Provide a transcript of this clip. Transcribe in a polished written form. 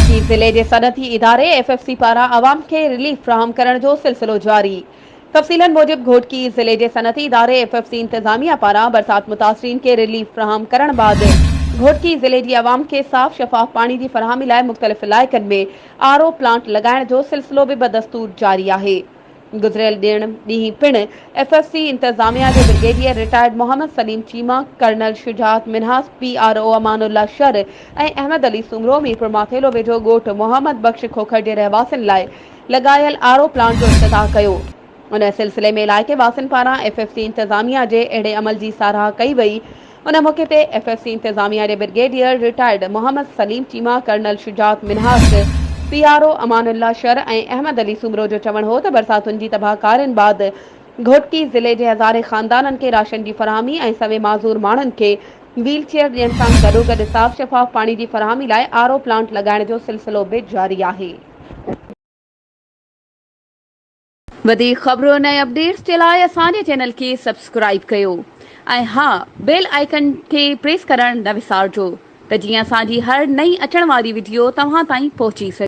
گهوٽڪي ضلعي جي صنعتي اداري ايف ايف سي پاران عوام کي رليف فراهم ڪرڻ جو سلسلو جاري. تفصيلن موجب گهوٽڪي ضلعي جي صنعتي اداري ايف ايف سي انتظاميا پاران برسات متاثرين کي رليف فراهم ڪرڻ بعد گهوٽڪي ضلعي جي عوام کي صاف شفاف پاڻي جي فراهمي لاء مختلف علائقن ۾ آر او پلانٽ لڳائڻ جو سلسلو به بدستور جاري آهي. گذريل ڏيڻ ڏينهن پڻ ايف ايف سي انتظاميا جي brigadier retired Muhammad Saleem Cheema, colonel Shujaat Minhas, P R O Amanullah Shar ۽ Ahmed Ali Soomro Mirpur Mathelo ويجهو ڳوٺ محمد بخش کوکر جي رهواسين لاء لڳايل آر او پلانٽ جو افتتاح ڪيو. ان سلسلي ۾ علائقي واسين پاران ايف ايف سي انتظاميا جي اهڙي عمل جي ساراهه ڪئي وئي. ان موقعي تي ايف ايف سي انتظاميا جي brigadier retired Muhammad Saleem Cheema, colonel Shujaat Minhas, P R O Amanullah Shar ۽ Ahmed Ali Soomro جو چوڻ هو ته برساتن جي تباهڪارين بعد گهوٽڪي ضلعي جي هزارين خاندانن کي راشن جي فراهمي ۽ سوين معذور ماڻهن کي ويل چيئر ڏيڻ سان گڏوگڏ صاف شفاف پاڻي جي فراهمي لاء آر او پلانٽ لڳائڻ جو سلسلو به جاري آهي. وڌيڪ خبرن ۽ اپڊيٽس جي لاء اسان جي چينل کي سبسڪرائيب ڪيو ۽ ها بيل آئيڪن کي پريس ڪرڻ نه وسارجو ته جيئن اسان جي هر نئين اچڻ واري وڊيو توهان تائين پهچي سگهي.